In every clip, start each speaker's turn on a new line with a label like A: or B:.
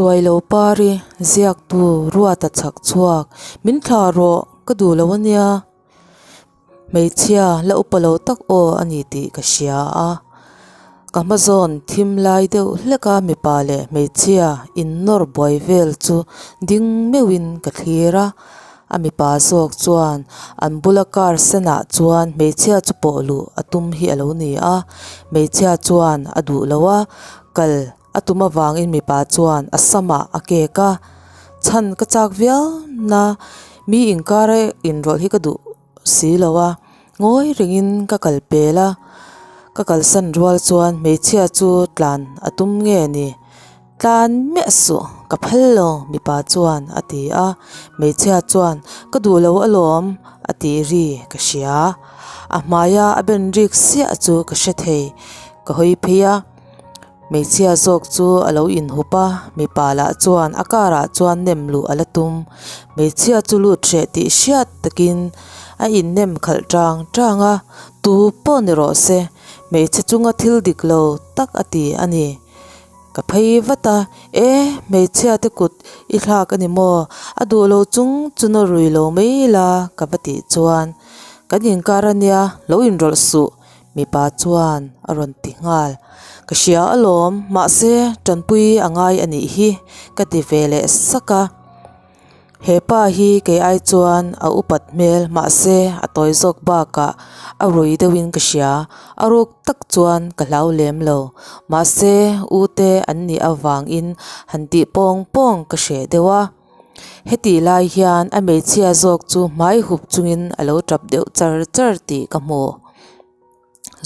A: Chuailo Pari, ziaktu Ruata chhak chhuak, Min thlah rawh, ka duh lo ania. Hmeichhia la upa lo tak aw a ni tih ka hria a. Ka hma zawn thim lai deuh hleka mipa leh hmeichhia innawr buai vel chu ding meuhin ka thlir a. A mipa zawk chuan an bula car senah chuan hmeichhia chu pawh luh a tum hi a lo ni a. Hmeichhia chuan a duh lo a, kal a tum avangin mipa chuan a samah a kek a. Chhan ka chak viau na mi inkara inrawlh hi ka duh si lo a, ngawi rengin ka kal pel a. Ka kalsan rual chuan hmeichhia chu tlan a tum nge ni? Tlan miah suh, ka phal lo, mipa chuan a ti a. Hmeichhia chuan, Ka duh lo alawm, a tih ri ka hria. A hmaia a ben rik siah chu ka hre thei, ka hawi phei a. Hmeichhia zawk chu a lo inhup a, mipa lah chuan a car ah chuan nem luh a la tum. Hmeichhia chu lut hreh tih hriat takin a innem khalh tang tang a, tu pawh ni rawh se, hmeichhe chunga thil dik lo tak a ti a ni. Ka phei vat a, E, hmeichhia te kut i thlak a ni maw? A duh lo chung chu na rui lo mai la ka va tih chuan, Kan inkar a nia, lo inrawlh suh, mipa chuan a rawn ti nghal. Ka hria alawm, mahse tanpui a ngai a nih hi ka ti ve leh sak a. He pa hi kei ai chuan a upat hmel mahse a tawi zawk bakah a rui deuhin ka hria, a ruk tak chuan ka hlau lem lo. Mahse u te an nih avangin han tih pawng pawng ka hreh deuh a. Hetih lai hian a hmeichhia zawk chu hmai hup chungin a lo tap deuh char char tih ka hmu.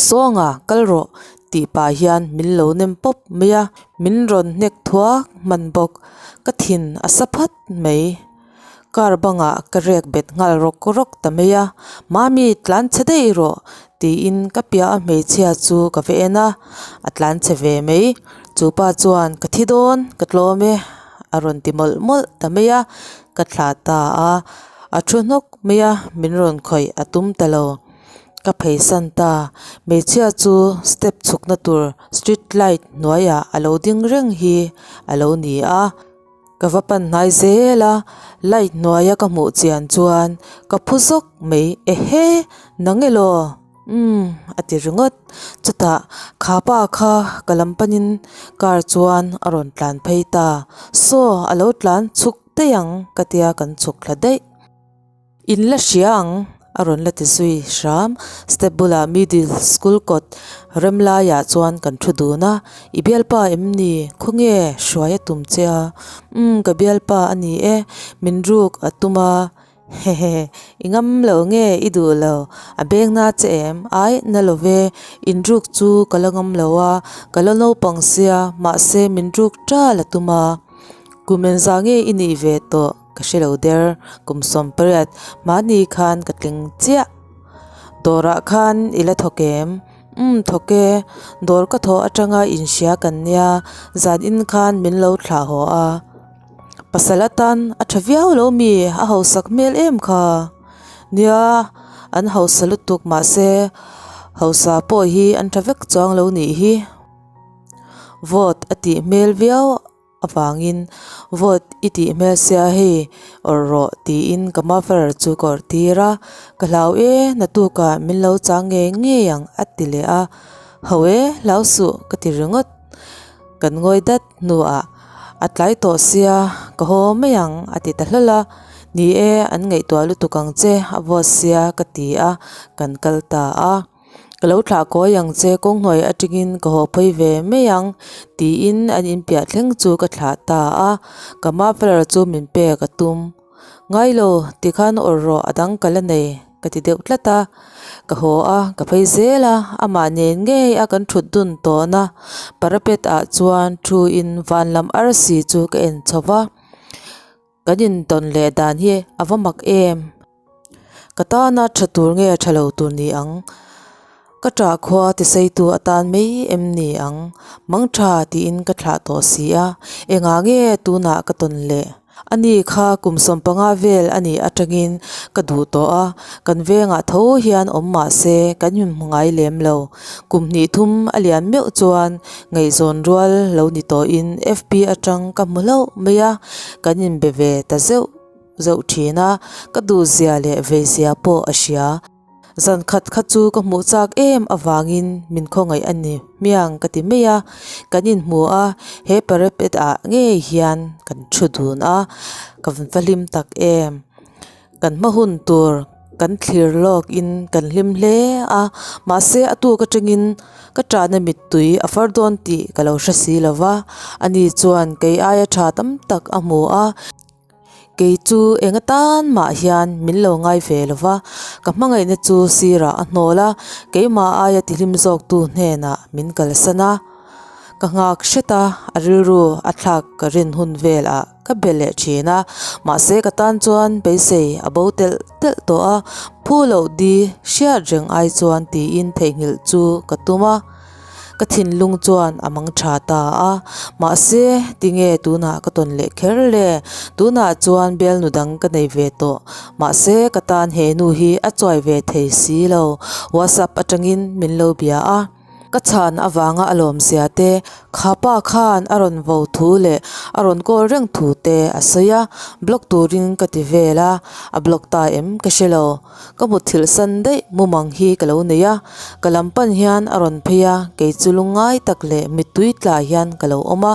A: Zawnga kal rawh tih pah hian min lo nem pawp mai a, min rawn hnek thuak hman bawk. Ka thin a sa phat mai. Car bangah ka rek bet nghal rawk rawk ta mai a, Mami tlan chhe daih rawh tiin ka piah a hmeichhia chu ka va en a, a tlan chhe ve mai. Chu pa chuan ka thi dawn ka tlawm e a rawn ti mawlh mawlh ta mai a, ka thlah ta a, a thu hnawk mai a, min rawn khawih a tum ta lo. Ka pheisan ta, hmeichhia chu step chhukna tur street light hnuaiah a lo ding reng hi a lo ni a, ka va pan hnai zel a, light hnuaia ka hmuh chian chuan ka phu zawk mai ehe nang elaw umm a ti ringawt chutah kha pa kha ka lam panin car chuan a rawn tlan phei ta saw a lo tlan chhuk daih ang ka tia kan chhuk thla daih. In la hria ang, a rawn la ti zui hram. Step bulah middle school kawt rem laiah chuan kan thu dun a, I bialpa em ni? Khawnge hruai a tum che a? Umm ka bialpa a ni e, min ruk a tum a, hehe i ngam lo nge i duh lo, a beng na che em? Ai na lo ve, in ruk chu ka la ngam lo a, ka la naupang sia, mahse min ruk tal a tum a, kum engzah nge i nih ve tawh? Ka hre lo der, kum 18 mahni khan ka tling chiah. Dawrah khan i la thawk em? Umm thawk e, dawr ka thawh atanga inhria kan nia, zan in khan min lo thlah haw a. Pasal atan a tha viau lo mi, a hausak hmel em kha? Nia, an hausa lutuk mahse hausa pawh hi an tha vek chuang lo nih hi. Vote a tih hmel viau. Avangin vote i tih hmel sia hei awrh rawh tiin ka muffler chu ka awrh tir a, ka hlau e naktukah min lo chang ngei ngei ang a ti leh a, ho e hlau suh ka ti ringawt, kan ngawi dat hnuah a tlai tawh sia ka haw mai ang a ti ta hlawl a, ni e an ngaihtuah lutuk ang che a vote sia ka ti a, kan kal ta a. Ka lo thlah kawi ang che, kawnghnuai atangin ka haw phei ve mai ang tiin an inpiah thleng chu ka thlah ta a, ka muffler chu min pek a tum. Ngai lo, tikhan awrh rawh a dang ka la nei ka ti deuh tlat a, ka haw a, ka phei zel a, amah nen ngei a kan thut dun tawn a, parapet ah chuan thu in van lam arsi chu ka en chho va. Kan intawn leh dan hi a va mak em? Ka tana tha tur nge tha lo tur ni ang? Ka ṭah khua tiseitu atan mai em ni ang? Mang tha tiin ka thlah tawh si a, engah nge tunah ka tawn leh? Ani kha kum 15 vel a nih atangin ka duh tawh a, kan vengah tho hian awm mah se kan inhmu ngai lem lo. Kum hnih thum a lian meuh chuan ngaihzawn rual lo ni tawhin FB atang ka hmu hlauh mai a, kan inbe ve ta zeuh zeuh thin a, ka duhzia leh veizia pawh a hria. Zan khat kha chu ka hmuh chak em avangin min khawngaih a ni hmiang ka ti mai a, kan inhmu a, he parapet ah ngei hian kan thu dun a, ka va hlim tak em. Kan hma hun tur kan thlir lawk in kan hlim hle a, mahse a tuk atangin ka tahna mittui a far dawn tih ka lo hre si lo va, ani chuan kei aia tha tam tak a hmu a. Kei chu eng atan mah hian min lo ngai ve lo va, ka hmangaihna chu sirah a hnawl a, keimah aia tihlim zawktu hnenah min kalsan a. Ka nghak hret a, a rilru a thlak ka rin hun velah ka be leh thin a, mahse ka tan chuan beisei a bo telh telh tawh a, phu loh di hriat reng ai chuan tiin theihnghilh chu ka tum a. Ka thinlung chuan a mang tha ta a, mahse tinge tunah ka tawn leh kher le? Tunah chuan bialnu dang ka nei ve tawh, mahse ka tan he nu hi a chuai ve thei si lo. WhatsApp atangin min lo bia a, ka chhan avanga a lawmzia te, kha pa khan a rawn vo thu leh a rawn call reng thu te a sawi a, block turin ka ti vel a, a block ta em ka hre lo. Ka mutthilh san daih mumang hi ka lo nei a, ka lam pan hian a rawn phei a, kei chu lungngai tak leh mittui tla hian ka lo awm a,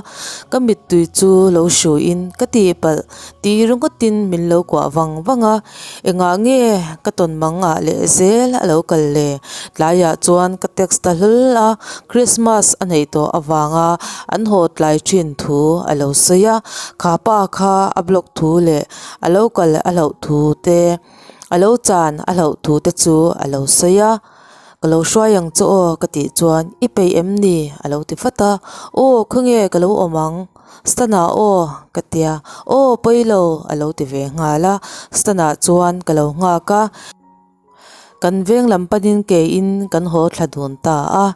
A: ka mittui chu lo hruiin ka tihpalh tih ringawtin min lo kuah vang vang a, engah nge ka tawn mang ah leh zel a lo kal le? Tlaiah chuan ka text ta hlawl a, Christmas a neih tawh avanga an haw tlai thin thu a lo sawi a, kha pa kha a block thu leh a lo kal a hlauh thu te. A lo chan a hlauh thu te chu a lo sawi a, Ka lo hruai ang chu aw ka tih chuan i peih em ni? a lo ti vat a, Aw khawnge ka lo awm ang, Stan-ah aw ka ti a, Aw pawi lo a lo ti ve nghal a, Stan-ah chuan ka lo nghak a, kan veng lam panin keiin kan haw thla dun ta a.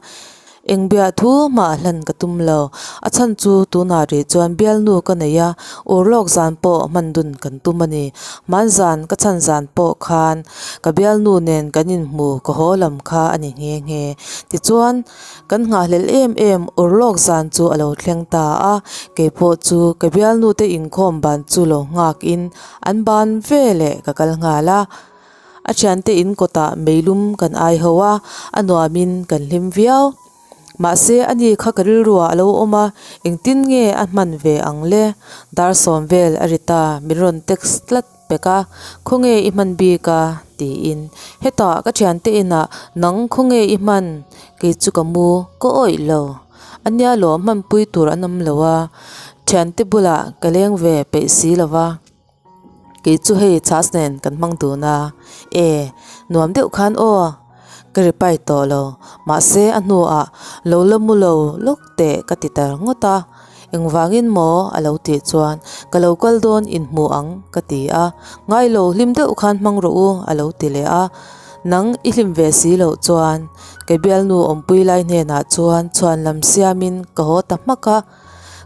A: Engbiah thu hmah hlan ka tum lo. A chhan chu tunah rih chuan bialnu ka nei a, urlawk zan pawh hman dun kan tum a ni. Hmanzan ka chhan zan pawh khan ka bialnu nen kan inhmu ka haw lam kha a ni nghe nghe. Tichuan, kan nghahhlelh em em urlawk zan chu a lo thleng ta a, keipawh chu ka bialnu te inkhawm ban chu lo nghakin an ban veleh ka kal nghal a. A thiante in kawtah meilum kan ai ho a, a nuamin kan hlim viau. Mahse a ni kha ka rilruah a lo awm a, engtin nge a hman ve ang le? Dar sawm vel a ri ta, min rawn text tlat pek a, Khawnge i hman bik a? tiin. Hetah ka thiante inah nang khawnge i hman? Kei chu ka mu, ka awih lo. A nia lawm hmanpui tur an awm lo a, thiante bulah ka leng ve peih si lo va. Kei chu hei chhas nen kan hmang dun a, e nuam deuh khan aw ka reply tawh lo mahse a hnuah lo la mu lo lawk teh ka ti ta ngawt a, engvangin maw a lo tih chuan ka lo kal dawn inhmu ang ka ti a, ngai lo hlim deuh khan hmang rawh u a lo ti leh a, nang i hlim ve si loh chuan ka bialnu awmpui lai hnenah chuan chhuan lam siamin ka haw ta hmak a.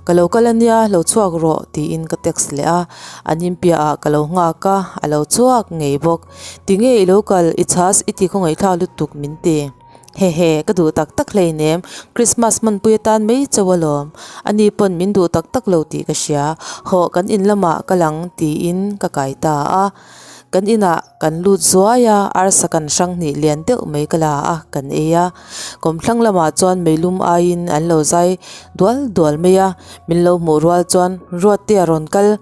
A: Ka lo kal ania, lo chhuak rawh tiin ka text leh a, an inpiahah ka lo nghak a, a lo chhuak ngei bawk. Tinge i lo kal, i chhas i ti khawngaihthlak lutuk min ti. Hehe, ka duh tak tak hleinem, Christmas hmanpui atan mai chauh alawm. Ani pawn min duh tak tak lo tih ka hria, hawh kan in lamah ka lang tiin ka kai ta a. Kan inah kan lut zuai a, arsa kan hrang hnih lian deuh mai ka la a, kan ei a. Kawmthlang lamah chuan meilum aiin an lo zai dual dual mai a, min lo hmuh rual chuan Ruatte a rawn kal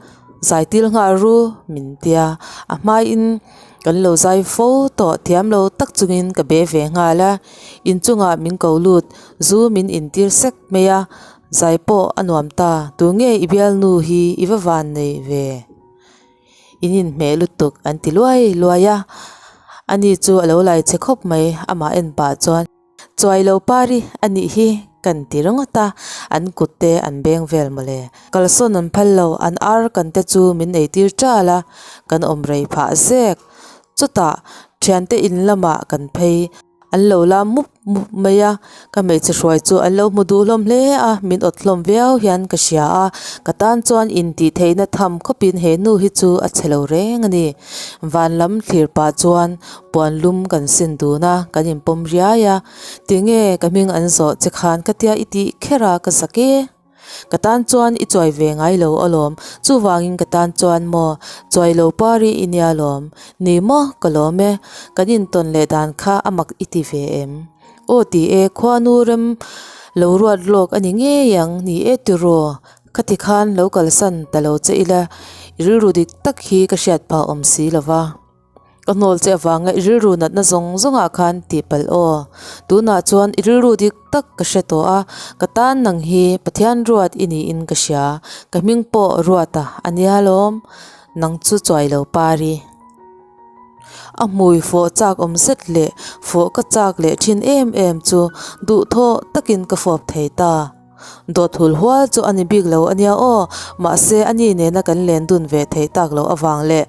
A: zai til nghal ru min tia. A hmaiin kan lo zai fo tawh thiam lo tak chungin ka be ve nghal a, inchungah min ko lut zu min intir sek mai a, zai pawh a nuam ta, tunge i bialnu hi i va van nei ve? In inhmeh lutuk an ti luai luai a, ani chu a lo lai che khawp mai amah en pah chuan chuai lo pari a nih hi kan ti ringawt a, an kut te an beng vel mawle. Kalsawn an phal lo, an ar kan te chu min ei tir ṭal a, kan awm rei phah zek. Chutah thiante in lamah kan phei. An lo la mup mup mai a, ka hmeichhe hruai chu an lo hmu duh hlawm hle a, min awt hlawm viau hian ka hria a, ka tan chuan intih theihna tham khawpin he nu hi chu a chhe lo reng a ni. Van lam thlir pah chuan puan lum kan sin dun a, kan inpawm riai a, tinge ka hming an zawh che khan ka tia i tih kher a ka zak e. Ka tan chuan i chuai ve ngai lo alawm, chuvangin ka tan chuan maw chuai lo pari i nia lawm. Ni maw ka lawm e, kan intawn leh dan kha a mak i ti ve em? Aw ti e, khuanu rem lo ruat lawk a ni ngei ang, ni e tiraw, khati khan lo kalsan ta lo che ila, i rilru dik tak hi ka hriat phah awm si lo va. Ka hnawl che avanga i rilru natna zawng zawngah khan tih palh aw. Tunah chuan i rilru dik tak ka hre tawh a, ka tan nang hi Pathian ruat i niin ka hria, ka hming pawh Ruata a nia lawm, nang chu chuai lo pari. A hmui fawh chak awm zet leh fawh ka chak leh thin em em chu duhthawh takin ka fawp thei ta. Dawt hul hual chu a ni bik lo a nia aw, mahse a ni nena kan len dun ve theih tak loh avang leh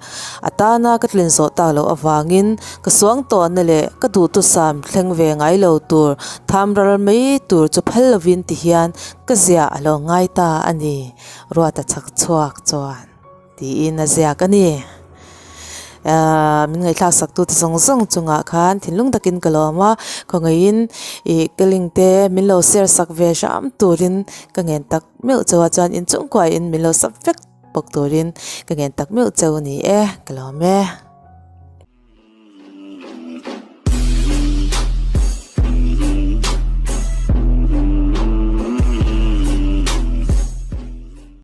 A: a tana ka tlin zawh tak loh avangin ka suang tawhna leh ka duhthusam thleng ve ngai lo tur tham ral mai tur chu phal lovin ti hian ka ziah a lo ngai ta a ni, Ruata chhak chhuak chuan. Tiin a ziak a ni. Ahh min ngaihthlak sak tute zawng zawng chungah khan thinlung takin ka lawm a, khawngaihin ih ka link te min lo share sak ve hram turin ka ngen tak meuh chauh a chuan inchhungkuain min lo sub vek bawk turin ka ngen tak meuh chauh a ni e, ka lawm e.